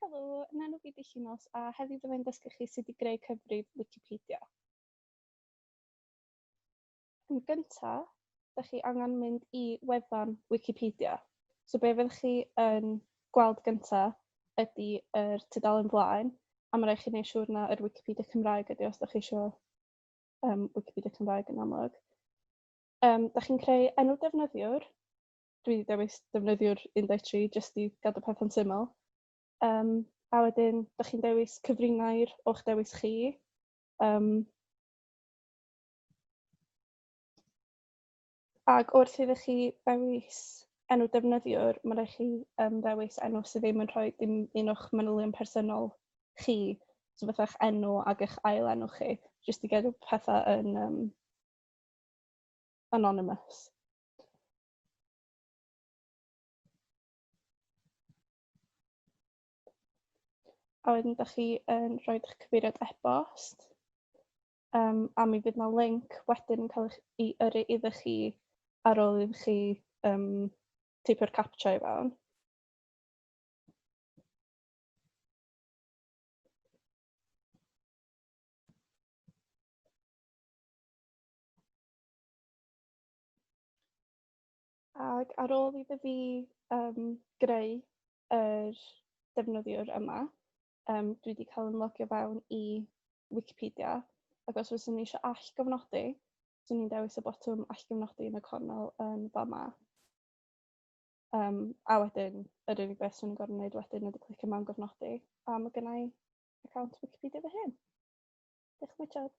Helo, yn enw fi 'di Llinos a heddiw fydda i'n dysgu chi sut i greu cyfrif Wicipedia. Yn gynta, da chi angen mynd i wefan Wicipedia. So be fyddwch chi yn gweld gynta ydy yr tudalen flaen, a mae rhaid chi wneud siŵr na yr Wicipedia Cymraeg ydy os da chi eisiau Wicipedia Cymraeg yn amlwg. Da chi'n creu enw defnyddiwr. Dwi wedi dewis defnyddiwr 1, 2, 3 jyst i gadw pethau'n syml. A wedyn, da chi'n dewis cyfrinair o'ch dewis chi. Ac wrth iddo chi ddewis enw defnyddiwr, mae rhaid chi ddewis enw sydd ddim yn rhoi dim un o'ch manylion personol chi. So fatha'ch enw ac eich ail enw chi, jyst i gadw pethau yn anonymous. A wedyn dach chi yn rhoi eich cyfeiriad e-bost, a mi fydd 'na link wedyn yn cael ei yrru iddo chi ar ôl iddo chi teipio'r captcha i fewn. Ac ar ôl iddo fi greu yr defnyddiwr yma, dwi wedi cael yn logio fewn i Wicipedia, ac os fyswn i eisiau allgofnodi, 'swn i'n dewis y botwm allgofnodi yn y cornel yn fama. A wedyn, yr unig beth 'swn i'n gorfod wneud wedyn ydy clicio mewngofnodi, a ma' gynna i account Wicipedia fy hun. Diolch am watsiad.